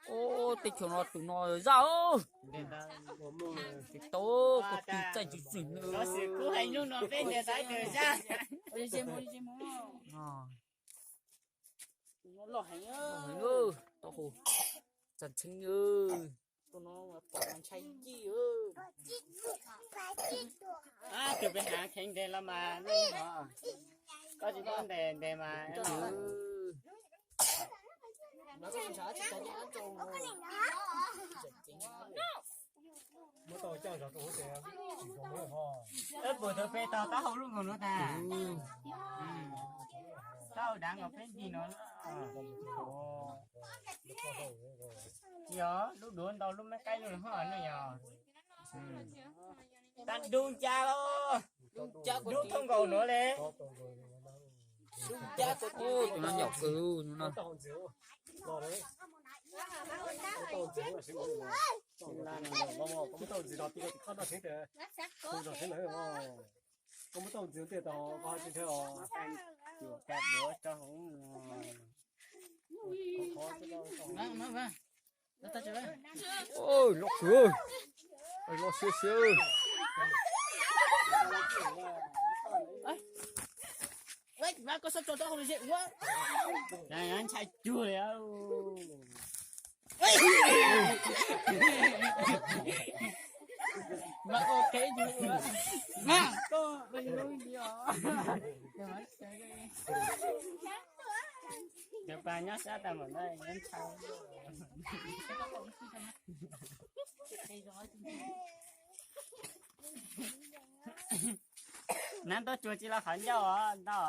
Ub, teb chaws no tus no zaj. Tsis tau, kuv tus txaij tsw tsw nws. Tau hu txaj txheeb. Tus peb hav kheev ntes los mas, koj tsis tau ntes ntes mas. Puas tus peb tau taub hau lub nkaus no tas? Taub hau dav nkaus peb nti no. Yog lub duav ntau lub me qaib lub hov ne yog. Tag dub ncab los, dub thooj nkaus no li. Tus no nyom kawg no. Koj muab tau ntxiv no tej tau koj tsis nrhiav os. Los kawg, los siab siab. Ntshai cuag li. Cov pab nyob sab tas mam nyob ntshai. Nab ntaub tsuag tsis los qhov ncauj os, ntau.